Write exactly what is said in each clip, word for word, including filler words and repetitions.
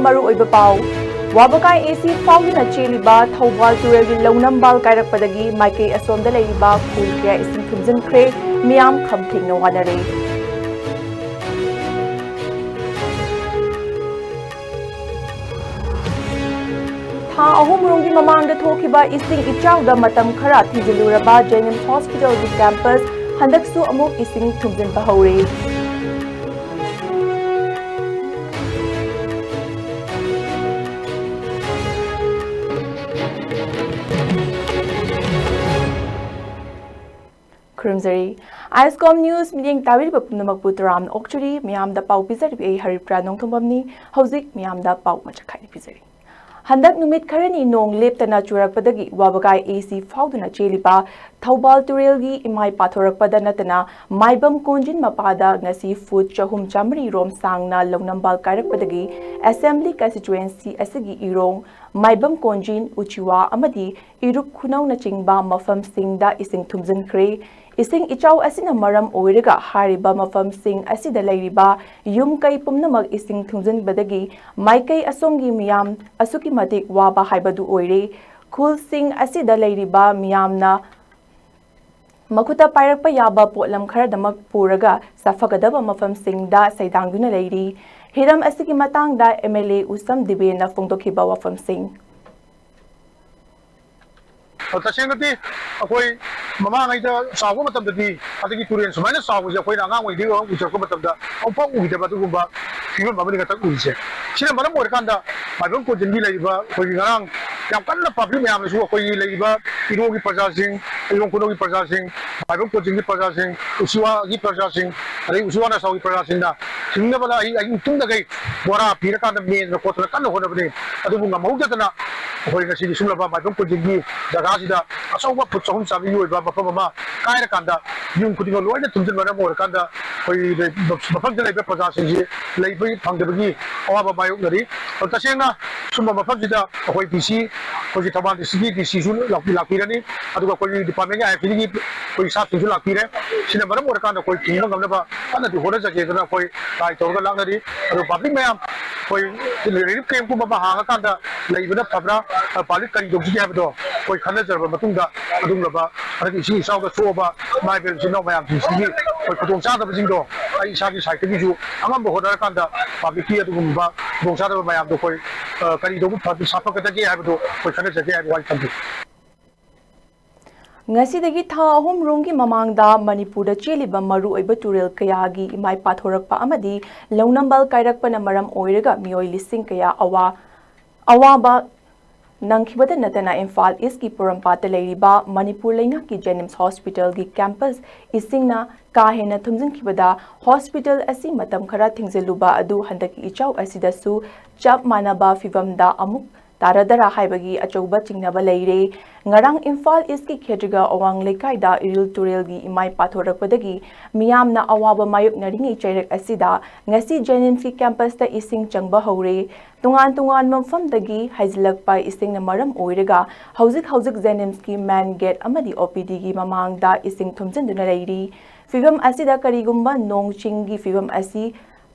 ꯃꯔꯨꯑꯣꯏꯕ ꯄꯥꯎ꯫ ꯋꯥꯕꯒꯥꯏ ꯑꯦ ꯁꯤ ꯐꯥꯎꯗꯨꯅ ꯆꯦꯜꯂꯤꯕ ꯊꯧꯕꯥꯜ ꯇꯨꯔꯦꯜꯒꯤ ꯂꯧꯅꯝꯕꯥꯜ ꯀꯥꯏꯔꯛꯄꯗꯒꯤ ꯃꯥꯏꯀꯩ ꯑꯁꯣꯝꯗ ꯂꯩꯔꯤꯕ ꯈꯨꯜ ꯀꯌꯥ ꯏꯁꯤꯡ ꯊꯨꯝꯖꯤꯟꯈ꯭ꯔꯦ꯫ ꯃꯤꯌꯥꯝ ꯈꯝ ꯊꯦꯡꯅ ꯋꯥꯅꯔꯦ꯫ ꯊꯥ ꯑꯍꯨꯝ ꯔꯣꯝꯒꯤ ꯃꯃꯥꯡꯗ ꯊꯣꯛꯈꯤꯕ ꯏꯁꯤꯡ ꯏꯆꯥꯎꯗ ꯃꯇꯝ ꯈꯔ ꯊꯤꯡꯖꯤꯜꯂꯨꯔꯕ ꯖꯦꯅꯤꯝꯁ ꯍꯣꯁꯄꯤꯇꯥꯜꯒꯤ ꯀꯦꯝꯄꯁ ꯍꯟꯗꯛꯁꯨ ꯑꯃꯨꯛ ꯏꯁꯤꯡ ꯊꯨꯝꯖꯤꯟꯕ ꯍꯧꯔꯦ꯫ ꯈꯨꯔꯨꯝꯖꯔꯤ꯫ ꯑꯥꯏꯁꯀꯣꯝ ꯅ꯭ꯌꯨꯁ ꯃꯤꯠꯌꯦꯡ ꯇꯥꯕꯤꯔꯤꯕ ꯄꯨꯝꯅꯃꯛꯄꯨ ꯇꯔꯥꯝꯅ ꯑꯣꯛꯆꯔꯤ꯫ ꯃꯤꯌꯥꯝꯗ ꯄꯥꯎ ꯄꯤꯖꯔꯤꯕ ꯑꯩ ꯍꯔꯤꯄ꯭ꯔꯥ ꯅꯣꯡꯊꯣꯝꯕꯝꯅꯤ꯫ ꯍꯧꯖꯤꯛ ꯃꯤꯌꯥꯝꯗ ꯄꯥꯎ ꯃꯆꯥ ꯈꯥꯏꯅ ꯄꯤꯖꯔꯤ꯫ ꯍꯟꯗꯛ ꯅꯨꯃꯤꯠ ꯈꯔꯅꯤ ꯅꯣꯡ ꯂꯦꯞꯇꯅ ꯆꯨꯔꯛꯄꯗꯒꯤ ꯋꯥꯕꯒꯥꯏ ꯑꯦ ꯁꯤ ꯐꯥꯎꯗꯨꯅ ꯆꯦꯜꯂꯤꯕ ꯊꯧꯕꯥꯜ ꯇꯨꯔꯦꯜꯒꯤ ꯏꯃꯥꯏ ꯄꯥꯊꯣꯔꯛꯄꯗ ꯅꯠꯇꯅ ꯃꯥꯏꯕꯝ ꯀꯣꯟꯖꯤꯟ ꯃꯄꯥꯗ ꯉꯁꯤ ꯐꯨꯠ ꯆꯍꯨꯝ ꯆꯥꯃꯔꯤ ꯔꯣꯝ ꯁꯥꯡꯅ ꯂꯧꯅꯝꯕꯥꯜ ꯀꯥꯏꯔꯛꯄꯗꯒꯤ ꯑꯦꯁꯦꯝꯕ꯭ꯂꯤ ꯀꯟꯁꯇꯤꯇ꯭ꯋꯦꯟꯁꯤ ꯑꯁꯤꯒꯤ ꯏꯔꯣꯡ ꯃꯥꯏꯕꯝ ꯀꯣꯟꯖꯤꯟ, ꯎꯆꯤꯋꯥ ꯑꯃꯗꯤ ꯏꯔꯨꯞ ꯈꯨꯅꯧꯅꯆꯤꯡꯕ ꯃꯐꯝꯁꯤꯡꯗ ꯏꯁꯤꯡ ꯊꯨꯝꯖꯤꯟꯈ꯭ꯔꯦ꯫ ꯏꯁꯤꯡ ꯏꯆꯥꯎ ꯑꯁꯤꯅ ꯃꯔꯝ ꯑꯣꯏꯔꯒ ꯍꯥꯏꯔꯤꯕ ꯃꯐꯝꯁꯤꯡ ꯑꯁꯤꯗ ꯂꯩꯔꯤꯕ ꯌꯨꯝ ꯀꯩ ꯄꯨꯝꯅꯃꯛ ꯏꯁꯤꯡ ꯊꯨꯝꯖꯤꯟꯕꯗꯒꯤ ꯃꯥꯏꯀꯩ ꯑꯁꯣꯝꯒꯤ ꯃꯤꯌꯥꯝ ꯑꯁꯨꯛꯀꯤ ꯃꯇꯤꯛ ꯋꯥꯕ ꯍꯥꯏꯕꯗꯨ ꯑꯣꯏꯔꯦ꯫ ꯈꯨꯜꯁꯤꯡ ꯑꯁꯤꯗ ꯂꯩꯔꯤꯕ ꯃꯤꯌꯥꯝꯅ ꯃꯈꯨꯠꯇ ꯄꯥꯏꯔꯛꯄ ꯌꯥꯕ ꯄꯣꯠꯂꯝ ꯈꯔꯗꯃꯛ ꯄꯨꯔꯒ ꯆꯠꯐꯒꯗꯕ ꯃꯐꯝꯁꯤꯡꯗ ꯁꯩꯗꯥꯡꯗꯨꯅ ꯂꯩꯔꯤ꯫ ꯍꯤꯔꯝ ꯑꯁꯤꯒꯤ ꯃꯇꯥꯡꯗ ꯑꯦꯝ ꯑꯦꯜ ꯑꯦ ꯎꯁꯝ ꯗꯤꯕꯦꯅ ꯐꯣꯡꯗꯣꯛꯈꯤꯕ ꯋꯥꯐꯝꯁꯤꯡ꯫ ꯑꯣ, ꯇꯁꯦꯡꯅꯗꯤ ꯑꯩꯈꯣꯏ ꯃꯃꯥꯡꯉꯩꯗ ꯆꯥꯎꯕ ꯃꯇꯝꯗꯗꯤ, ꯑꯗꯒꯤ ꯇꯨꯔꯦꯜ ꯁꯨꯃꯥꯏꯅ ꯆꯥꯎꯕꯁꯦ ꯑꯩꯈꯣꯏꯅ ꯑꯉꯥꯡ ꯑꯣꯏꯔꯤꯉꯩꯗ ꯎꯖꯔꯛꯄ ꯃꯇꯝꯗ ꯑꯃꯨꯛꯐꯥꯎ ꯎꯈꯤꯗꯕ ꯑꯗꯨꯒꯨꯝꯕ ꯐꯤꯕꯝ ꯑꯃꯅꯤ ꯉꯥꯛꯇ ꯎꯔꯤꯁꯦ꯫ ꯁꯤꯅ ꯃꯔꯝ ꯑꯣꯏꯔꯀꯥꯟꯗ ꯃꯥꯏꯕꯝ ꯀꯣꯟꯖꯤꯟꯒꯤ ꯂꯩꯔꯤꯕ ꯑꯩꯈꯣꯏꯒꯤ ꯉꯔꯥꯡ ꯌꯥꯝ ꯀꯟꯅ ꯄꯕ꯭ꯂꯤꯛ ꯃꯌꯥꯝꯅꯁꯨ ꯑꯩꯈꯣꯏꯒꯤ ꯂꯩꯔꯤꯕ ꯏꯔꯣꯡꯒꯤ ꯄ꯭ꯔꯖꯥꯁꯤꯡ, ꯏꯔꯣꯡ ꯈꯨꯅꯧꯒꯤ ꯄ꯭ꯔꯖꯥꯁꯤꯡ, ꯃꯥꯏꯕꯝ ꯀꯣꯟꯖꯤꯟꯒꯤ ꯄ꯭ꯔꯖꯥꯁꯤꯡ, ꯎꯆꯤꯋꯥꯒꯤ ꯄ꯭ꯔꯖꯥꯁꯤꯡ, ꯑꯗꯩ ꯎꯆꯤꯋꯥ ꯅꯥꯎꯆꯥꯒꯤ ꯄ꯭ꯔꯖꯥꯁꯤꯡꯅ ꯍꯤꯡꯅꯕꯅ ꯑꯍꯤꯡ, ꯑꯍꯤꯡ ꯇꯨꯝꯗꯈꯩ ꯕꯣꯔꯥ ꯄꯤꯔꯀꯥꯟꯗ ꯃꯦꯟꯗꯅ ꯈꯣꯠꯇꯅ ꯀꯟꯅ ꯍꯣꯠꯅꯕꯅꯤ꯫ ꯑꯗꯨꯕꯨ ꯉꯝꯍꯧꯗꯗꯅ ꯑꯩꯈꯣꯏ ꯉꯁꯤꯗꯤ ꯁꯨꯝꯂꯕ ꯃꯥꯏꯕꯝ ꯀꯣꯟꯖꯤꯟꯒꯤ ꯖꯒꯥꯁꯤꯗ ꯑꯆꯧꯕ ꯐꯨꯠ ꯆꯍꯨꯝ ꯆꯥꯃꯔꯤ ꯑꯣꯏꯕ ꯃꯐꯝ ꯑꯃ ꯀꯥꯏꯔꯀꯥꯟꯗ ꯌꯨꯝ ꯈꯨꯗꯤꯡꯃꯛ ꯂꯣꯏꯅ ꯊꯨꯝꯖꯤꯟꯕꯅ ꯃꯔꯝ ꯑꯣꯏꯔꯀꯥꯟꯗ ꯑꯩꯈꯣꯏ ꯃꯐꯝꯗ ꯂꯩꯕ ꯄ꯭ꯔꯖꯥꯁꯤꯡꯁꯤ ꯂꯩꯕ ꯐꯪꯗꯕꯒꯤ ꯑꯋꯥꯕ ꯃꯥꯌꯣꯛꯅꯔꯤ꯫ ꯑꯗꯨ ꯇꯁꯦꯡꯅ ꯁꯨꯝꯕ ꯃꯐꯝꯁꯤꯗ ꯑꯩꯈꯣꯏ ꯗꯤ ꯁꯤ, ꯑꯩꯈꯣꯏꯒꯤ ꯊꯧꯕꯥꯜ ꯗꯤꯁꯇ꯭ꯔꯤꯛꯀꯤ ꯗꯤ ꯁꯤꯁꯨ ꯂꯥꯛꯄꯤꯔꯅꯤ, ꯑꯗꯨꯒ ꯑꯩꯈꯣꯏꯒꯤ ꯗꯤꯄꯥꯔꯠꯃꯦꯟꯒꯤ ꯑꯥꯏ ꯑꯦꯐ ꯄꯤꯒꯤ ꯑꯩꯈꯣꯏꯒꯤ ꯁ꯭ꯇꯥꯐꯁꯤꯡꯁꯨ ꯂꯥꯛꯄꯤꯔꯦ꯫ ꯁꯤꯅ ꯃꯔꯝ ꯑꯣꯏꯔꯀꯥꯟꯗ ꯑꯩꯈꯣꯏ ꯊꯤꯡꯕ ꯉꯝꯅꯕ ꯀꯟꯅꯗꯤ ꯍꯣꯠꯅꯖꯒꯦꯗꯅ ꯑꯩꯈꯣꯏ ꯇ꯭ꯔꯥꯏ ꯇꯧꯔꯒ ꯂꯥꯛꯅꯔꯤ꯫ ꯑꯗꯨ ꯄꯕ꯭ꯂꯤꯛ ꯃꯌꯥꯝ ꯑꯩꯈꯣꯏ ꯔꯤꯂꯤꯐ ꯀꯦꯝꯞꯀꯨꯝꯕ ꯑꯃ ꯍꯥꯡꯉꯀꯥꯟꯗ ꯂꯩꯕꯅ ꯐꯕ꯭ꯔꯥ, ꯄꯕ꯭ꯂꯤꯛ ꯀꯔꯤ ꯇꯧꯁꯤꯒꯦ ꯍꯥꯏꯕꯗꯣ ꯑꯩꯈꯣꯏ ꯈꯟꯅꯖꯔꯕ ꯃꯇꯨꯡꯗ, ꯑꯗꯨꯒꯨꯝꯂꯕ ꯍꯟꯗꯛ ꯏꯁꯤꯡ ꯏꯆꯥꯎꯗ ꯁꯣꯛꯑꯕ ꯏꯃꯥ ꯏꯕꯦꯜ ꯏꯆꯤꯟ ꯏꯅꯥꯎ ꯃꯌꯥꯝꯁꯤꯡꯁꯤꯒꯤ ꯑꯩꯈꯣꯏ ꯈꯨꯗꯣꯡꯆꯥꯗꯕꯁꯤꯡꯗꯣ ꯑꯩ ꯏꯁꯥꯒꯤ ꯁꯥꯏꯠꯇꯒꯤꯁꯨ ꯑꯉꯝꯕ ꯍꯣꯠꯅꯔꯀꯥꯟꯗ ꯄꯕ꯭ꯂꯤꯛꯀꯤ ꯑꯗꯨꯒꯨꯝꯕ ꯈꯨꯗꯣꯡꯆꯥꯗꯕ ꯃꯌꯥꯝꯗꯣ ꯑꯩꯈꯣꯏ, ꯑ, ꯀꯔꯤ ꯇꯧꯕ ꯐ-, ꯁꯥꯐꯒꯗꯒꯦ ꯍꯥꯏꯕꯗꯣ ꯑꯩꯈꯣꯏ ꯈꯟꯅꯖꯒꯦ ꯍꯥꯏꯕ ꯋꯥꯔꯤ ꯊꯝꯕꯤ꯫ ꯉꯁꯤꯗꯒꯤ ꯊꯥ ꯑꯍꯨꯝ ꯔꯣꯝꯒꯤ ꯃꯃꯥꯡꯗ ꯃꯅꯤꯄꯨꯔꯗ ꯆꯦꯜꯂꯤꯕ ꯃꯔꯨꯑꯣꯏꯕ ꯇꯨꯔꯦꯜ ꯀꯌꯥꯒꯤ ꯏꯃꯥꯏ ꯄꯥꯊꯣꯔꯛꯄ ꯑꯃꯗꯤ ꯂꯧꯅꯝꯕꯜ ꯀꯥꯏꯔꯛꯄꯅ ꯃꯔꯝ ꯑꯣꯏꯔꯒ ꯃꯤꯑꯣꯏ ꯂꯤꯁꯤꯡ ꯀꯌꯥ ꯑꯋꯥ-, ꯑꯋꯥꯕ ꯅꯪꯈꯤꯕꯇ ꯅꯠꯇꯅ ꯏꯝꯐꯥꯜ ꯏꯁꯀꯤ ꯄꯣꯔꯣꯝꯄꯥꯠꯇ ꯂꯩꯔꯤꯕ ꯃꯅꯤꯄꯨꯔ ꯂꯩꯉꯥꯛꯀꯤ ꯖꯦꯅꯤꯝꯁ ꯍꯣꯁꯄꯤꯇꯥꯜꯒꯤ ꯀꯦꯝꯄꯁ ꯏꯁꯤꯡꯅ ꯀꯥ ꯍꯦꯟꯅ ꯊꯨꯝꯖꯤꯟꯈꯤꯕꯗ ꯍꯣꯁꯄꯤꯇꯥꯜ ꯑꯁꯤ ꯃꯇꯝ ꯈꯔ ꯊꯤꯡꯖꯤꯜꯂꯨꯕ ꯑꯗꯨ ꯍꯟꯗꯛꯀꯤ ꯏꯆꯥꯎ ꯑꯁꯤꯗꯁꯨ ꯆꯞ ꯃꯥꯟꯅꯕ ꯐꯤꯚꯝꯗ ꯑꯃꯨꯛ ꯇꯥꯔꯗꯔꯥ ꯍꯥꯏꯕꯒꯤ ꯑꯆꯧꯕ ꯆꯤꯡꯅꯕ ꯂꯩꯔꯦ꯫ ꯉꯔꯥꯡ ꯏꯝꯐꯥꯜ ꯏꯁꯀꯤ ꯈꯦꯇ꯭ꯔꯤꯒꯥꯎ ꯑꯋꯥꯡ ꯂꯩꯀꯥꯏꯗ ꯏꯔꯤꯜ ꯇꯨꯔꯦꯜꯒꯤ ꯏꯃꯥꯏ ꯄꯥꯊꯣꯔꯛꯄꯗꯒꯤ ꯃꯤꯌꯥꯝꯅ ꯑꯋꯥꯕ ꯃꯥꯌꯣꯛꯅꯔꯤꯉꯩ ꯆꯩꯔꯛ ꯑꯁꯤꯗ ꯉꯁꯤ ꯖꯦꯅꯤꯝꯁꯀꯤ ꯀꯦꯝꯄꯁꯇ ꯏꯁꯤꯡ ꯆꯪꯕ ꯍꯧꯔꯦ꯫ ꯇꯣꯉꯥꯟ ꯇꯣꯉꯥꯟꯕ ꯃꯐꯝꯗꯒꯤ ꯍꯩꯖꯤꯜꯂꯛꯄ ꯏꯁꯤꯡꯅ ꯃꯔꯝ ꯑꯣꯏꯔꯒ ꯍꯧꯖꯤꯛ ꯍꯧꯖꯤꯛ ꯖꯦꯅꯤꯝꯁꯀꯤ ꯃꯦꯟ ꯒꯦꯠ ꯑꯃꯗꯤ ꯑꯣ ꯄꯤ ꯗꯤꯒꯤ ꯃꯃꯥꯡꯗ ꯏꯁꯤꯡ ꯊꯨꯝꯖꯤꯟꯗꯨꯅ ꯂꯩꯔꯤ꯫ ꯐꯤꯚꯝ ꯑꯁꯤꯗ ꯀꯔꯤꯒꯨꯝꯕ ꯅꯣꯡ ꯆꯤꯡꯒꯤ ꯐꯤꯚꯝ ꯑꯁꯤ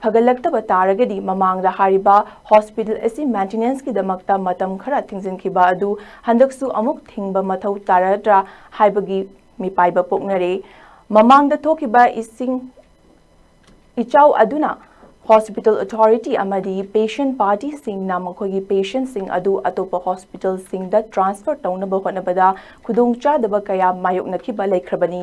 ꯐꯒꯠꯂꯛꯇꯕ ꯇꯥꯔꯒꯗꯤ ꯃꯃꯥꯡꯗ ꯍꯥꯏꯔꯤꯕ ꯍꯣꯁꯄꯤꯇꯥꯜ ꯑꯁꯤ ꯃꯦꯟꯇꯦꯅꯦꯟꯁꯀꯤꯗꯃꯛꯇ ꯃꯇꯝ ꯈꯔ ꯊꯤꯡꯖꯤꯟꯈꯤꯕ ꯑꯗꯨ ꯍꯟꯗꯛꯁꯨ ꯑꯃꯨꯛ ꯊꯤꯡꯕ ꯃꯊꯧ ꯇꯥꯔꯗ꯭ꯔꯥ ꯍꯥꯏꯕꯒꯤ ꯃꯤꯄꯥꯏꯕ ꯄꯣꯛꯅꯔꯦ꯫ ꯃꯃꯥꯡꯗ ꯊꯣꯛꯈꯤꯕ ꯏꯁꯤꯡ ꯏꯆꯥꯎ ꯑꯗꯨꯅ ꯍꯣꯁꯄꯤꯇꯥꯜ ꯑꯣꯊꯣꯔꯤꯇꯤ ꯑꯃꯗꯤ ꯄꯦꯁꯦꯟ ꯄꯥꯔꯇꯤꯁꯤꯡꯅ ꯃꯈꯣꯏꯒꯤ ꯄꯦꯁꯦꯟꯁꯤꯡ ꯑꯗꯨ ꯑꯇꯣꯞꯄ ꯍꯣꯁꯄꯤꯇꯥꯜꯁꯤꯡꯗ ꯇ꯭ꯔꯥꯟꯁꯐꯔ ꯇꯧꯅꯕ ꯍꯣꯠꯅꯕꯗ ꯈꯨꯗꯣꯡꯆꯥꯗꯕ ꯀꯌꯥ ꯃꯥꯌꯣꯛꯅꯈꯤꯕ ꯂꯩꯈ꯭ꯔꯕꯅꯤ꯫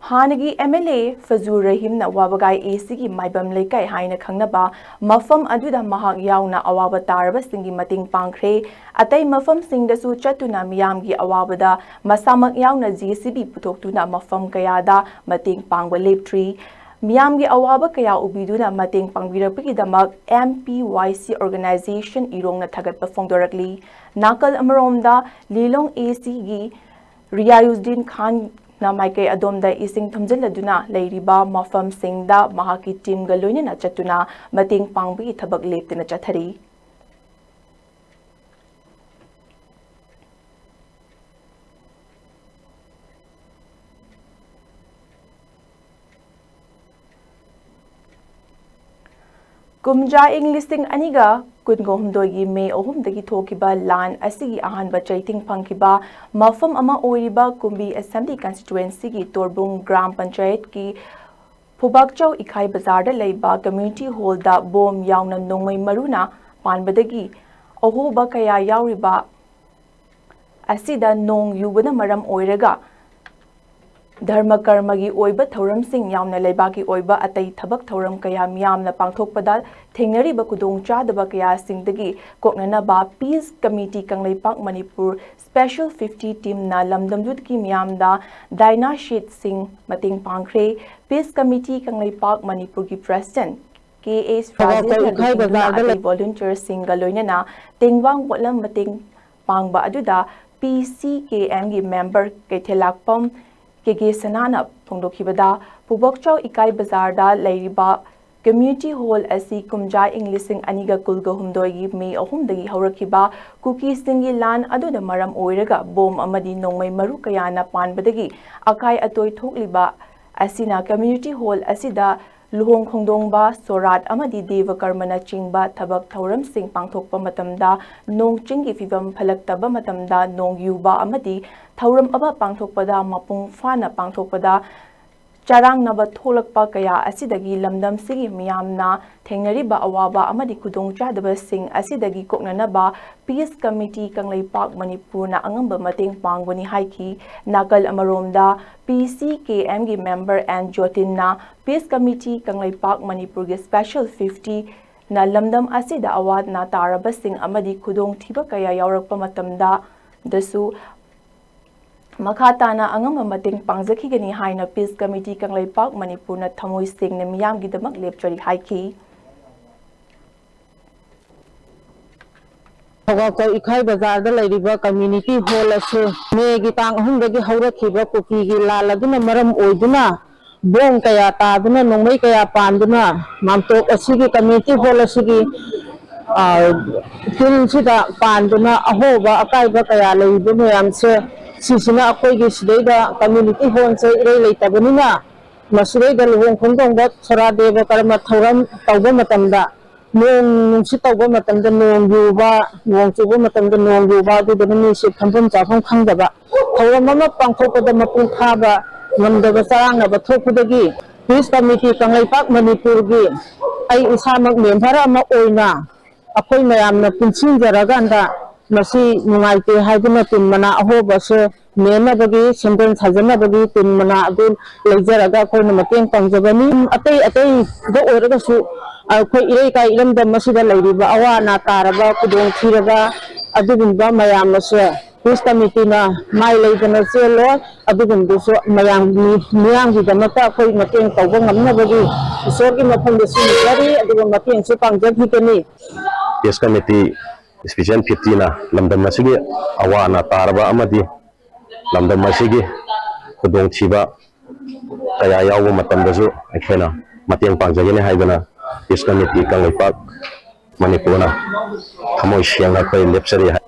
ꯍꯥꯟꯅꯒꯤ ꯑꯦꯝ ꯑꯦꯜ ꯑꯦ ꯐꯖꯨꯔ ꯔꯍꯤꯝꯅ ꯋꯥꯕꯒꯥꯏ ꯑꯦ ꯁꯤꯒꯤ ꯃꯥꯏꯕꯝ ꯂꯩꯀꯥꯏ ꯍꯥꯏꯅ ꯈꯪꯅꯕ ꯃꯐꯝ ꯑꯗꯨꯗ ꯃꯍꯥꯛ ꯌꯥꯎꯅ ꯑꯋꯥꯕ ꯇꯥꯔꯕꯁꯤꯡꯒꯤ ꯃꯇꯦꯡ ꯄꯥꯡꯈ꯭ꯔꯦ꯫ ꯑꯇꯩ ꯃꯐꯝꯁꯤꯡꯗꯁꯨ ꯆꯠꯇꯨꯅ ꯃꯤꯌꯥꯝꯒꯤ ꯑꯋꯥꯕꯗ ꯃꯁꯥꯃꯛ ꯌꯥꯎꯅ ꯖꯦ ꯁꯤ ꯕꯤ ꯄꯨꯊꯣꯛꯇꯨꯅ ꯃꯐꯝ ꯀꯌꯥꯗ ꯃꯇꯦꯡ ꯄꯥꯡꯕ ꯂꯦꯞꯇ꯭ꯔꯤ꯫ ꯃꯤꯌꯥꯝꯒꯤ ꯑꯋꯥꯕ ꯀꯌꯥ ꯎꯕꯤꯗꯨꯅ ꯃꯇꯦꯡ ꯄꯥꯡꯕꯤꯔꯛꯄꯒꯤꯗꯃꯛ ꯑꯦꯝ ꯄꯤ ꯋꯥꯏ ꯁꯤ ꯑꯣꯔꯒꯅꯥꯏꯖꯦꯁꯟ ꯏꯔꯣꯡꯅ ꯊꯥꯒꯠꯄ ꯐꯣꯡꯗꯣꯔꯛꯂꯤ꯫ ꯅꯥꯀꯜ ꯑꯃꯔꯣꯝꯗ, ꯂꯤꯂꯣꯡ ꯑꯦ ꯁꯤꯒꯤ ꯔꯤꯌꯥꯌꯨꯖꯗꯤꯟ ꯈꯥꯟꯅ ꯃꯥꯏꯀꯩ ꯑꯗꯣꯝꯗ ꯏꯁꯤꯡ ꯊꯨꯝꯖꯤꯜꯂꯗꯨꯅ ꯂꯩꯔꯤꯕ ꯃꯐꯝꯁꯤꯡꯗ ꯃꯍꯥꯛꯀꯤ ꯇꯤꯝꯒ ꯂꯣꯏꯅꯅ ꯆꯠꯇꯨꯅ ꯃꯇꯦꯡ ꯄꯥꯡꯕꯒꯤ ꯊꯕꯛ ꯂꯦꯞꯇꯅ ꯆꯠꯊꯔꯤ꯫ ꯀꯨꯝꯖꯥ ꯏꯪ ꯂꯤꯁꯤꯡ ꯑꯅꯤꯒ ꯀꯨꯟꯒ ꯍꯨꯝꯗꯣꯏꯒꯤ ꯃꯦ ꯑꯍꯨꯝꯗꯒꯤ ꯊꯣꯛꯈꯤꯕ ꯂꯥꯟ ꯑꯁꯤꯒꯤ ꯑꯍꯥꯟꯕ ꯆꯩꯊꯦꯡ ꯐꯪꯈꯤꯕ ꯃꯐꯝ ꯑꯃ ꯑꯣꯏꯔꯤꯕ ꯀꯨꯝꯕꯤ ꯑꯦꯁꯦꯝꯕ꯭ꯂꯤ ꯀꯟꯁꯇꯤꯇ꯭ꯋꯦꯟꯁꯤꯒꯤ ꯇꯣꯔꯕꯨꯡ ꯒ꯭ꯔꯥꯝ ꯄꯟꯆꯥꯌꯠꯀꯤ ꯐꯨꯕꯥꯛꯆꯧ ꯏꯈꯥꯏ ꯕꯖꯥꯔꯗ ꯂꯩꯕ ꯀꯝꯃ꯭ꯌꯨꯅꯤꯇꯤ ꯍꯣꯜꯗ ꯕꯣꯝ ꯌꯥꯎꯅ ꯅꯣꯡꯃꯩ ꯃꯔꯨꯅ ꯄꯥꯟꯕꯗꯒꯤ ꯑꯍꯣꯕ ꯀꯌꯥ ꯌꯥꯎꯔꯤꯕ ꯑꯁꯤꯗ ꯅꯣꯡ ꯌꯨꯕꯅ ꯃꯔꯝ ꯑꯣꯏꯔꯒ ꯙꯔꯃ ꯀꯔꯃꯒꯤ ꯑꯣꯏꯕ ꯊꯧꯔꯝꯁꯤꯡ ꯌꯥꯎꯅ ꯂꯩꯕꯥꯛꯀꯤ ꯑꯣꯏꯕ ꯑꯇꯩ ꯊꯕꯛ ꯊꯧꯔꯝ ꯀꯌꯥ ꯃꯤꯌꯥꯝꯅ ꯄꯥꯡꯊꯣꯛꯄꯗ ꯊꯦꯡꯅꯔꯤꯕ ꯈꯨꯗꯣꯡꯆꯥꯗꯕ ꯀꯌꯥꯁꯤꯡꯗꯒꯤ ꯀꯣꯛꯅꯅꯕ peace committee Kangleipak Manipur special fifty ꯇꯤꯝꯅ ꯂꯝꯗꯝꯗꯨꯒꯤ ꯃꯤꯌꯥꯝꯗ ꯗꯥꯏꯅꯥ ꯁꯤꯠꯁꯤꯡ ꯃꯇꯦꯡ ꯄꯥꯡꯈ꯭ꯔꯦ꯫ ꯄꯤꯁ ꯀꯃꯤꯇꯤ ꯀꯪꯂꯩꯄꯥꯛ ꯃꯅꯤꯄꯨꯔꯒꯤ president K S Thoubal Rajendra ꯀꯩꯈꯥꯏ ꯕꯤꯟꯗꯨꯅ ꯕꯖꯥꯔꯗ ꯑꯇꯩ ꯂꯩ꯫ ꯚꯣꯂꯨꯟꯇꯤꯌꯔꯁꯤꯡꯒ ꯂꯣꯏꯅꯅ ꯇꯦꯡꯕꯥꯡ ꯄꯣꯠꯂꯝ ꯃꯇꯦꯡ ꯄꯥꯡꯕ ꯑꯗꯨꯗ ꯄꯤ ꯁꯤ ꯀꯦ ꯑꯦꯝꯒꯤ ꯃꯦꯝꯕꯔ ꯀꯩꯊꯦꯜꯂꯥꯛꯄꯝ ꯀꯦ ꯀꯦ ꯁꯅꯥꯅ ꯐꯣꯡꯗꯣꯛꯈꯤꯕꯗ, ꯄꯨꯕꯣꯛꯆꯥꯎ ꯏꯀꯥꯏ ꯕꯖꯥꯔꯗ ꯂꯩꯔꯤꯕ ꯀꯝꯃ꯭ꯌꯨꯅꯤꯇꯤ ꯍꯣꯜ ꯑꯁꯤ ꯀꯨꯝꯖꯥ ꯏꯪ ꯂꯤꯁꯤꯡ ꯑꯅꯤꯒ ꯀꯨꯟꯒ ꯍꯨꯝꯗꯣꯏꯒꯤ ꯃꯦ ꯑꯍꯨꯝꯗꯒꯤ ꯍꯧꯔꯛꯈꯤꯕ ꯀꯨꯀꯤꯁꯤꯡꯒꯤ ꯂꯥꯟ ꯑꯗꯨꯅ ꯃꯔꯝ ꯑꯣꯏꯔꯒ ꯕꯣꯝ ꯑꯃꯗꯤ ꯅꯣꯡꯃꯩ ꯃꯔꯨ ꯀꯌꯥꯅ ꯄꯥꯟꯕꯗꯒꯤ ꯑꯀꯥꯏ ꯑꯇꯣꯏ ꯊꯣꯛꯂꯤꯕ ꯑꯁꯤꯅ ꯀꯝꯃ꯭ꯌꯨꯅꯤꯇꯤ ꯍꯣꯜ ꯑꯁꯤꯗ ꯂꯨꯍꯣꯡ ꯈꯣꯡꯗꯣꯡꯕ, ꯁꯣꯔꯥꯠ ꯑꯃꯗꯤ ꯗꯦꯕ ꯀꯔꯃꯅꯆꯤꯡꯕ ꯊꯕꯛ ꯊꯧꯔꯝꯁꯤꯡ ꯄꯥꯡꯊꯣꯛꯄ ꯃꯇꯝꯗ ꯅꯣꯡ ꯆꯤꯡꯒꯤ ꯐꯤꯕꯝ ꯐꯠꯂꯛꯇꯕ ꯃꯇꯝꯗ ꯅꯣꯡ ꯌꯨꯕ ꯑꯃꯗꯤ ꯊꯧꯔꯝ ꯑꯃ ꯄꯥꯡꯊꯣꯛꯄꯗ ꯃꯄꯨꯡ ꯐꯥꯅ ꯄꯥꯡꯊꯣꯛꯄꯗ ꯆꯔꯥꯡꯅꯕ ꯊꯣꯛꯂꯛꯄ ꯀꯌꯥ ꯑꯁꯤꯗꯒꯤ ꯂꯝꯗꯝꯁꯤꯒꯤ ꯃꯤꯌꯥꯝꯅ ꯊꯦꯡꯅꯔꯤꯕ ꯑꯋꯥꯕ ꯑꯃꯗꯤ ꯈꯨꯗꯣꯡꯆꯥꯗꯕꯁꯤꯡ ꯑꯁꯤꯗꯒꯤ ꯀꯣꯛꯅꯅꯕ ꯄꯤꯁ ꯀꯃꯤꯇꯤ ꯀꯪꯂꯩꯄꯥꯛ ꯃꯅꯤꯄꯨꯔꯅ ꯑꯉꯝꯕ ꯃꯇꯦꯡ ꯄꯥꯡꯒꯅꯤ ꯍꯥꯏꯈꯤ꯫ ꯅꯥꯀꯜ ꯑꯃꯔꯣꯝꯗ, ꯄꯤ ꯁꯤ ꯀꯦ ꯑꯦꯝꯒꯤ ꯃꯦꯝꯕꯔ ꯑꯦꯟ ꯖꯣꯇꯤꯟꯅ ꯄꯤꯁ ꯀꯃꯤꯇꯤ ꯀꯪꯂꯩꯄꯥꯛ ꯃꯅꯤꯄꯨꯔꯒꯤ ꯁ꯭ꯄꯦꯁꯦꯜ ꯐꯤꯐꯇꯤꯅ ꯂꯝꯗꯝ ꯑꯁꯤꯗ ꯑꯋꯥ ꯑꯅꯥ ꯇꯥꯔꯕꯁꯤꯡ ꯑꯃꯗꯤ ꯈꯨꯗꯣꯡꯊꯤꯕ ꯀꯌꯥ ꯌꯥꯎꯔꯛꯄ ꯃꯇꯝꯗꯁꯨ ꯃꯈꯥ ꯇꯥꯅ ꯑꯉꯝꯕ ꯃꯇꯦꯡ ꯄꯥꯡꯖꯈꯤꯒꯅꯤ ꯍꯥꯏꯅ ꯄꯤꯁ ꯀꯃꯤꯇꯤ ꯀꯪꯂꯩꯄꯥꯛ ꯃꯅꯤꯄꯨꯔꯅ ꯊꯃꯣꯏ ꯁꯦꯡꯅ ꯃꯤꯌꯥꯝꯒꯤꯗꯃꯛ ꯂꯦꯞꯆꯔꯤ ꯍꯥꯏꯈꯤ꯫ ꯊꯧꯕꯥꯜ ꯏꯈꯥꯏ ꯕꯖꯥꯔꯗ ꯂꯩꯔꯤꯕ ꯀꯝꯃ꯭ꯌꯨꯅꯤꯇꯤ ꯍꯣꯜ ꯑꯁꯤ ꯃꯦꯒꯤ ꯇꯥꯡ ꯑꯍꯨꯝꯗꯒꯤ ꯍꯧꯔꯛꯈꯤꯕ ꯀꯨꯀꯤꯒꯤ ꯂꯥꯟ ꯑꯗꯨꯅ ꯃꯔꯝ ꯑꯣꯏꯗꯨꯅ ꯕꯣꯝ ꯀꯌꯥ ꯇꯥꯗꯨꯅ, ꯅꯣꯡꯃꯩ ꯀꯌꯥ ꯄꯥꯟꯗꯨꯅ ꯃꯥꯝꯇꯣꯞ ꯑꯁꯤꯒꯤ ꯀꯝꯃ꯭ꯌꯨꯅꯤꯇꯤ ꯍꯣꯜ ꯑꯁꯤꯒꯤ, ꯑ, ꯇꯤꯜꯁꯤꯗ ꯄꯥꯟꯗꯨꯅ ꯑꯍꯣꯕ ꯑꯀꯥꯏꯕ ꯀꯌꯥ ꯂꯩꯔꯤꯕ ꯃꯌꯥꯝꯁꯦ, ꯁꯤꯁꯤꯅ ꯑꯩꯈꯣꯏꯒꯤ ꯁꯤꯗꯩꯗ ꯀꯝꯃ꯭ꯌꯨꯅꯤꯇꯤ ꯍꯣꯜꯁꯦ ꯏꯔꯩ ꯂꯩꯇꯕꯅꯤꯅ, ꯃꯁꯤꯗꯩꯗ ꯂꯨꯍꯣꯡ ꯈꯣꯡꯗꯣꯡꯕ ꯁꯣꯔꯥꯗꯦꯕ ꯀꯔꯃ ꯊꯧꯔꯝ ꯇꯧꯕ ꯃꯇꯝꯗ, ꯅꯣꯡ ꯅꯨꯡꯁꯤꯠ ꯇꯧꯕ ꯃꯇꯝꯗ ꯅꯣꯡ ꯌꯨꯕ, ꯅꯣꯡ ꯆꯨꯕ ꯃꯇꯝꯗ ꯅꯣꯡ ꯌꯨꯕ, ꯑꯗꯨꯗꯨꯅ ꯃꯤꯁꯦ ꯐꯝꯐꯝ ꯆꯥꯐꯝ ꯈꯪꯗꯕ, ꯊꯧꯔꯝ ꯑꯃ ꯄꯥꯡꯊꯣꯛꯄꯗ ꯃꯄꯨꯡ ꯐꯥꯕ ꯉꯝꯗꯕ ꯆꯔꯥꯡꯅꯕ ꯊꯣꯛꯄꯗꯒꯤ ꯄꯤꯁ ꯀꯃꯤꯇꯤ ꯀꯪꯂꯩꯄꯥꯛ ꯃꯅꯤꯄꯨꯔꯒꯤ ꯑꯩ ꯏꯁꯥꯃꯛ ꯃꯦꯝꯕꯔ ꯑꯃ ꯑꯣꯏꯅ ꯑꯩꯈꯣꯏ ꯃꯌꯥꯝꯅ ꯄꯨꯟꯁꯤꯟꯖꯔꯀꯥꯟꯗ ꯃꯁꯤ ꯅꯨꯡꯉꯥꯏꯇꯦ ꯍꯥꯏꯗꯨꯅ ꯇꯤꯟ ꯃꯅꯥ ꯑꯍꯣꯕꯁꯦ ꯃꯦꯟꯅꯕꯒꯤ, ꯁꯦꯝꯖꯤꯟ ꯁꯥꯖꯤꯟꯅꯕꯒꯤ ꯇꯤꯟ ꯃꯅꯥ ꯑꯗꯨ ꯂꯩꯖꯔꯒ ꯑꯩꯈꯣꯏꯅ ꯃꯇꯦꯡ ꯄꯥꯡꯖꯕꯅꯤ꯫ ꯑꯇꯩ ꯑꯇꯩꯗ ꯑꯣꯏꯔꯒꯁꯨ ꯑꯩꯈꯣꯏ ꯏꯔꯩꯀꯥꯏ ꯏꯔꯝꯗꯝ ꯑꯁꯤꯗ ꯂꯩꯔꯤꯕ ꯑꯋꯥ ꯑꯅꯥ ꯇꯥꯔꯕ, ꯈꯨꯗꯣꯡꯊꯤꯔꯕ ꯑꯗꯨꯒꯨꯝꯕ ꯃꯌꯥꯝ ꯑꯁꯦ ꯄꯤꯁ ꯀꯃꯤꯇꯤꯅ ꯃꯥꯏ ꯂꯩꯗꯅ ꯆꯦꯜꯂꯣꯏ꯫ ꯑꯗꯨꯒꯨꯝꯕꯗꯨꯁꯨ ꯃꯌꯥꯝꯒꯤ, ꯃꯤꯌꯥꯝꯒꯤꯗꯃꯛꯇ ꯑꯩꯈꯣꯏ ꯃꯇꯦꯡ ꯇꯧꯕ ꯉꯝꯅꯕꯒꯤ ꯏꯁꯣꯔꯒꯤ ꯃꯐꯝꯗꯁꯨ ꯅꯤꯖꯔꯤ, ꯑꯗꯨꯒ ꯃꯇꯦꯡꯁꯨ ꯄꯥꯡꯖꯈꯤꯒꯅꯤ꯫ ꯄꯤꯁ ꯀꯃꯤꯇꯤ ꯏꯁꯄꯤꯁꯦꯜ ꯐꯤꯐꯇꯤꯅ ꯂꯝꯗꯝ ꯑꯁꯤꯒꯤ ꯑꯋꯥ ꯑꯅꯥ ꯇꯥꯔꯕ ꯑꯃꯗꯤ ꯂꯝꯗꯝ ꯑꯁꯤꯒꯤ ꯈꯨꯗꯣꯡꯊꯤꯕ ꯀꯌꯥ ꯌꯥꯎꯕ ꯃꯇꯝꯗꯁꯨ ꯑꯩꯈꯣꯏꯅ ꯃꯇꯦꯡ ꯄꯥꯡꯖꯒꯅꯤ ꯍꯥꯏꯗꯨꯅ ꯄꯤꯁ ꯀꯃꯤꯇꯤ ꯀꯪꯂꯩꯄꯥꯛ ꯃꯅꯤꯄꯨꯔꯅ ꯊꯃꯣꯏ ꯁꯦꯡꯅ ꯑꯩꯈꯣꯏ ꯂꯦꯞꯆꯔꯤ ꯍꯥꯏ꯫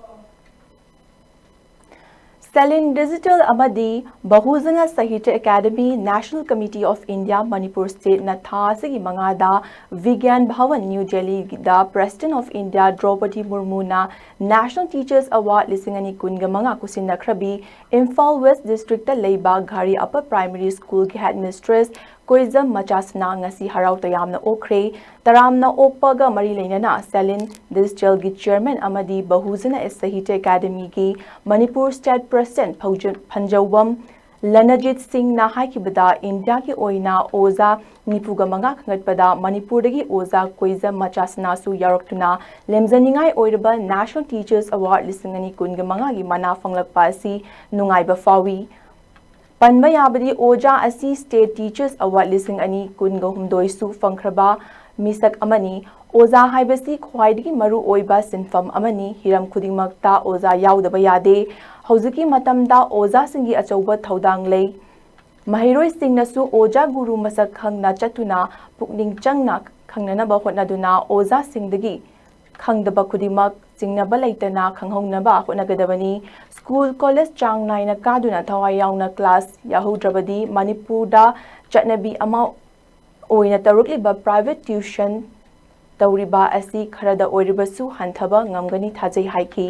ꯁꯦꯂꯤꯟ ꯗꯤꯖꯤꯇꯦꯜ ꯑꯃꯗꯤ ꯕꯍꯨꯖꯅ Sahitya Akademi, National Committee of India, Manipur ꯁ꯭ꯇꯦꯠꯅ ꯊꯥ ꯑꯁꯤꯒꯤ ꯃꯉꯥꯗ ꯕꯤꯒ꯭ꯌꯥꯟ ꯚꯋꯟ, ꯅ꯭ꯌꯨ ꯗꯦꯜꯂꯤꯗ President of India ꯗ꯭ꯔꯧꯄꯗꯤ ꯃꯨꯔꯃꯨꯅ National Teachers Award ꯂꯤꯁꯤꯡ ꯑꯅꯤ ꯀꯨꯟꯒ ꯃꯉꯥ ꯈꯨꯠꯁꯤꯟꯅꯈ꯭ꯔꯕꯤ ꯏꯝꯐꯥꯜ ꯋꯦꯁ ꯗꯤꯁꯇ꯭ꯔꯤꯛꯇ ꯂꯩꯕ ꯘꯥꯔꯤ ꯑꯞꯄꯔ ꯄ꯭ꯔꯥꯏꯃꯔꯤ ꯁ꯭ꯀꯨꯜꯒꯤ ꯍꯦꯗ ꯃꯤꯁꯇ꯭ꯔꯦꯁ ꯀꯣꯏꯖꯝ ꯃꯆꯥꯁꯅꯥ ꯉꯁꯤ ꯍꯔꯥꯎ ꯇꯌꯥꯝꯅ ꯑꯣꯛꯈ꯭ꯔꯦ꯫ ꯇꯔꯥꯝꯅ ꯑꯣꯛꯄꯒ ꯃꯔꯤ ꯂꯩꯅꯅ ꯁꯦꯂꯤꯟ ꯗꯤꯖꯤꯇꯦꯜꯒꯤ ꯆꯤꯌꯔꯃꯦꯟ ꯑꯃꯗꯤ ꯕꯍꯨꯖꯅ ꯁꯥꯍꯤꯇ꯭ꯌ ꯑꯦꯀꯥꯗꯃꯤꯒꯤ ꯃꯅꯤꯄꯨꯔ ꯁ꯭ꯇꯦꯠ ꯄ꯭ꯔꯦꯁꯤꯗꯦꯟꯠ ꯐꯧꯖ-, ꯐꯟꯖꯧꯕꯝ ꯂꯅꯖꯤꯠ ꯁꯤꯡꯅ ꯍꯥꯏꯈꯤꯕꯗ, ꯏꯟꯗꯤꯌꯥꯒꯤ ꯑꯣꯏꯅ ꯑꯣꯖꯥ ꯅꯤꯐꯨꯒ ꯃꯉꯥ ꯈꯟꯒꯠꯄꯗ ꯃꯅꯤꯄꯨꯔꯗꯒꯤ ꯑꯣꯖꯥ ꯀꯣꯏꯖꯝ ꯃꯆꯥꯁꯅꯥꯁꯨ ꯌꯥꯎꯔꯛꯇꯨꯅ ꯂꯦꯝꯖꯅꯤꯡꯉꯥꯏ ꯑꯣꯏꯔꯕ National Teachers Award ꯂꯤꯁꯤꯡ ꯑꯅꯤ ꯀꯨꯟꯒ ꯃꯉꯥꯒꯤ ꯃꯅꯥ ꯐꯪꯂꯛꯄ ꯑꯁꯤ ꯅꯨꯡꯉꯥꯏꯕ ꯐꯥꯎꯏ꯫ ꯄꯟꯕ ꯌꯥꯕꯗꯤ, ꯑꯣꯖꯥ ꯑꯁꯤ State Teachers Award ꯂꯤꯁꯤꯡ ꯑꯅꯤ ꯀꯨꯟꯒ ꯍꯨꯝꯗꯣꯏꯁꯨ ꯐꯪꯈ꯭ꯔꯕ ꯃꯤꯁꯛ ꯑꯃꯅꯤ꯫ ꯑꯣꯖꯥ ꯍꯥꯏꯕꯁꯤ ꯈ꯭ꯋꯥꯏꯗꯒꯤ ꯃꯔꯨ ꯑꯣꯏꯕ ꯁꯤꯟꯐꯝ ꯑꯃꯅꯤ꯫ ꯍꯤꯔꯝ ꯈꯨꯗꯤꯡꯃꯛꯇ ꯑꯣꯖꯥ ꯌꯥꯎꯗꯕ ꯌꯥꯗꯦ꯫ ꯍꯧꯖꯤꯛꯀꯤ ꯃꯇꯝꯗ ꯑꯣꯖꯥꯁꯤꯡꯒꯤ ꯑꯆꯧꯕ ꯊꯧꯗꯥꯡ ꯂꯩ꯫ ꯃꯍꯩꯔꯣꯏꯁꯤꯡꯅꯁꯨ ꯑꯣꯖꯥ ꯒꯨꯔꯨ ꯃꯁꯛ ꯈꯪꯅ ꯆꯠꯇꯨꯅ ꯄꯨꯛꯅꯤꯡ ꯆꯪꯅ ꯈꯪꯅꯅꯕ ꯍꯣꯠꯅꯗꯨꯅ ꯑꯣꯖꯥꯁꯤꯡꯗꯒꯤ ꯈꯪꯗꯕ ꯈꯨꯗꯤꯡꯃꯛ ꯆꯤꯡꯅꯕ ꯂꯩꯇꯅ ꯈꯪꯍꯧꯅꯕ ꯍꯣꯠꯅꯒꯗꯕꯅꯤ꯫ ꯁ꯭ꯀꯨꯜ, ꯀꯣꯂꯦꯖ ꯆꯥꯡ ꯅꯥꯏꯅ ꯀꯥꯗꯨꯅ ꯊꯋꯥꯏ ꯌꯥꯎꯅ ꯀ꯭ꯂꯥꯁ ꯌꯥꯍꯧꯗ꯭ꯔꯕꯗꯤ ꯃꯅꯤꯄꯨꯔꯗ ꯆꯠꯅꯕꯤ ꯑꯃ ꯑꯣꯏꯅ ꯇꯧꯔꯛꯂꯤꯕ ꯄ꯭ꯔꯥꯏꯚꯦꯠ ꯇ꯭ꯌꯨꯁꯟ ꯇꯧꯔꯤꯕ ꯑꯁꯤ ꯈꯔꯗ ꯑꯣꯏꯔꯕꯁꯨ ꯍꯟꯊꯕ ꯉꯝꯒꯅꯤ ꯊꯥꯖꯩ ꯍꯥꯏꯈꯤ꯫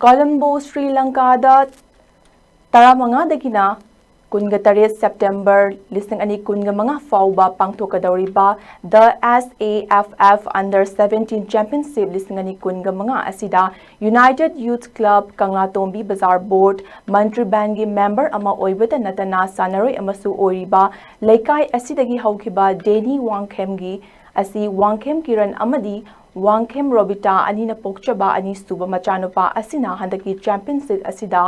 ꯀꯣꯂꯝꯕꯣ, ꯁ꯭ꯔꯤ ꯂꯪꯀꯥꯗ ꯇꯔꯥꯃꯉꯥꯗꯒꯤꯅ ꯀꯨꯟꯒ ꯇꯔꯦꯠ ꯁꯦꯞꯇꯦꯝꯕꯔ ꯂꯤꯁꯤꯡ ꯑꯅꯤ ꯀꯨꯟꯒ ꯃꯉꯥ ꯐꯥꯎꯕ ꯄꯥꯡꯊꯣꯛꯀꯗꯧꯔꯤꯕ The S A F F Under Seventeen Championship ꯂꯤꯁꯤꯡ ꯑꯅꯤ ꯀꯨꯟꯒ ꯃꯉꯥ ꯑꯁꯤꯗ United Youth Club ꯀꯪꯂꯥꯇꯣꯝꯕꯤ ꯕꯖꯥꯔ ꯕꯣꯔꯗ ꯃꯟꯇ꯭ꯔꯤ ꯕꯦꯟꯒꯤ ꯃꯦꯝꯕꯔ ꯑꯃ ꯑꯣꯏꯕꯇ ꯅꯠꯇꯅ ꯁꯥꯟꯅꯔꯣꯏ ꯑꯃꯁꯨ ꯑꯣꯏꯔꯤꯕ ꯂꯩꯀꯥꯏ ꯑꯁꯤꯗꯒꯤ ꯍꯧꯈꯤꯕ ꯗꯦꯅꯤ ꯋꯥꯡꯈꯦꯝꯒꯤ ꯑꯁꯤ ꯋꯥꯡꯈꯦꯝ ꯀꯤꯔꯟ ꯑꯃꯗꯤ ꯋꯥꯡꯈꯦꯝ ꯔꯣꯕꯤꯇꯥ ꯑꯅꯤꯅ ꯄꯣꯛꯆꯕ ꯑꯅꯤꯁꯨꯕ ꯃꯆꯥꯅꯨꯄꯥ ꯑꯁꯤꯅ ꯍꯟꯗꯛꯀꯤ ꯆꯦꯝꯄꯤꯌꯟꯁꯤꯞ ꯑꯁꯤꯗ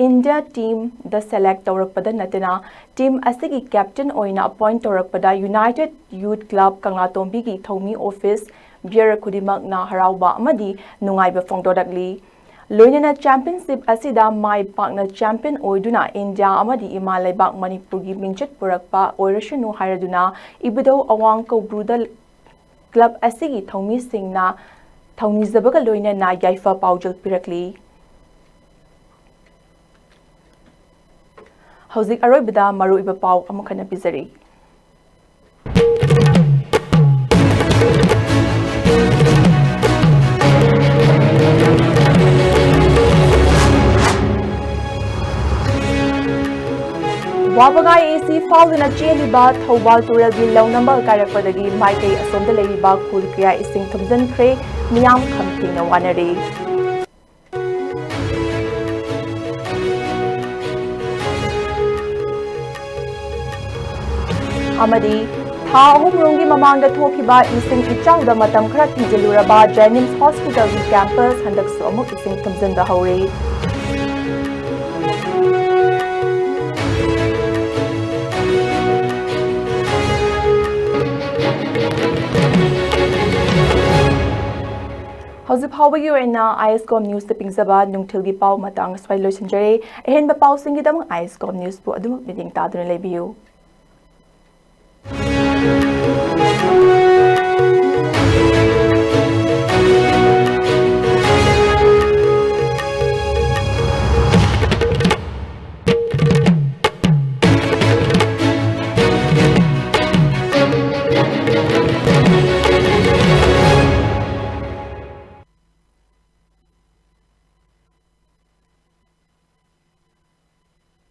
ꯏꯟꯗꯤꯌꯥ ꯇꯤꯝꯗ ꯁꯦꯂꯦꯛ ꯇꯧꯔꯛꯄꯗ ꯅꯠꯇꯅ ꯇꯤꯝ ꯑꯁꯤꯒꯤ ꯀꯦꯞꯇꯦꯟ ꯑꯣꯏꯅ ꯑꯦꯄꯣꯏꯟꯠ ꯇꯧꯔꯛꯄꯗ ꯌꯨꯅꯥꯏꯇꯦꯗ ꯌꯨꯊ ꯀ꯭ꯂꯕ ꯀꯪꯂꯥꯇꯣꯝꯕꯤꯒꯤ ꯊꯧꯃꯤ ꯑꯣꯐꯤꯁ ꯕꯤꯌꯔ ꯈꯨꯗꯤꯡꯃꯛꯅ ꯍꯔꯥꯎꯕ ꯑꯃꯗꯤ ꯅꯨꯡꯉꯥꯏꯕ ꯐꯣꯡꯗꯣꯔꯛꯂꯤ꯫ ꯂꯣꯏꯅꯅ ꯆꯦꯝꯄꯤꯌꯟꯁꯤꯞ ꯑꯁꯤꯗ ꯃꯥꯏ ꯄꯥꯛꯅ ꯆꯦꯝꯄꯤꯌꯟ ꯑꯣꯏꯗꯨꯅ ꯏꯟꯗꯤꯌꯥ ꯑꯃꯗꯤ ꯏꯃꯥ ꯂꯩꯕꯥꯛ ꯃꯅꯤꯄꯨꯔꯒꯤ ꯃꯤꯡꯆꯠ ꯄꯨꯔꯛꯄ ꯑꯣꯏꯔꯁꯅꯨ ꯍꯥꯏꯔꯗꯨꯅ ꯏꯕꯨꯙꯧ ꯑꯋꯥꯡ ꯀꯧꯕ꯭ꯔꯨꯗ ꯀ꯭ꯂꯕ ꯑꯁꯤꯒꯤ ꯊꯧꯃꯤꯁꯤꯡꯅ ꯊꯧꯅꯤꯖꯕꯒ ꯂꯣꯏꯅꯅ ꯌꯥꯏꯐ ꯄꯥꯎꯖꯦꯜ ꯄꯤꯔꯛꯂꯤ꯫ ꯍꯧꯖꯤꯛ ꯑꯔꯣꯏꯕꯗ ꯃꯔꯨꯑꯣꯏꯕ ꯄꯥꯎ ꯑꯃꯨꯛ ꯍꯟꯅ ꯄꯤꯖꯔꯤ꯫ ꯋꯥꯕꯒꯥꯏ A C ꯐꯥꯎꯗꯨꯅ ꯆꯦꯜꯂꯤꯕ ꯊꯧꯕꯥꯜ ꯇꯨꯔꯦꯜꯒꯤ ꯂꯧꯅꯝꯕ ꯀꯥꯏꯔꯛꯄꯗꯒꯤ ꯃꯥꯏꯀꯩ ꯑꯁꯣꯝꯗ ꯂꯩꯔꯤꯕ ꯈꯨꯜ ꯀꯌꯥ ꯏꯁꯤꯡ ꯊꯨꯝꯖꯤꯟꯈ꯭ꯔꯦ, ꯃꯤꯌꯥꯝ ꯈꯝ ꯊꯦꯡꯅ ꯋꯥꯅꯔꯦ꯫ ꯑꯃꯗꯤ ꯊꯥ ꯑꯍꯨꯝ ꯔꯣꯝꯒꯤ ꯃꯃꯥꯡꯗ ꯊꯣꯛꯈꯤꯕ ꯏꯁꯤꯡ ꯏꯆꯥꯎꯗ ꯃꯇꯝ ꯈꯔ ꯊꯤꯡꯖꯤꯜꯂꯨꯔꯕ ꯖꯦꯅꯤꯝꯁ ꯍꯣꯁꯄꯤꯇꯥꯜꯒꯤ ꯀꯦꯝꯄꯁ ꯍꯟꯗꯛꯁꯨ ꯑꯃꯨꯛ ꯏꯁꯤꯡ ꯊꯨꯝꯖꯤꯟꯕ ꯍꯧꯔꯦ꯫ ꯍꯧꯖꯤꯛ ꯐꯥꯎꯕꯒꯤ ꯑꯣꯏꯅ ISCOM Newsꯇ ꯄꯤꯖꯕ ꯅꯨꯡꯊꯤꯜꯒꯤ ꯄꯥꯎ ꯃꯇꯥꯡ ꯑꯁ꯭ꯋꯥꯏ ꯂꯣꯏꯁꯤꯟꯖꯔꯦ꯫ ꯑꯍꯦꯟꯕ ꯄꯥꯎꯁꯤꯡꯒꯤꯗꯃꯛ ISCOM Newsꯄꯨ ꯑꯗꯨꯃꯛ ꯃꯤꯠꯌꯦꯡ ꯇꯥꯗꯨꯅ ꯂꯩꯕꯤꯌꯨ꯫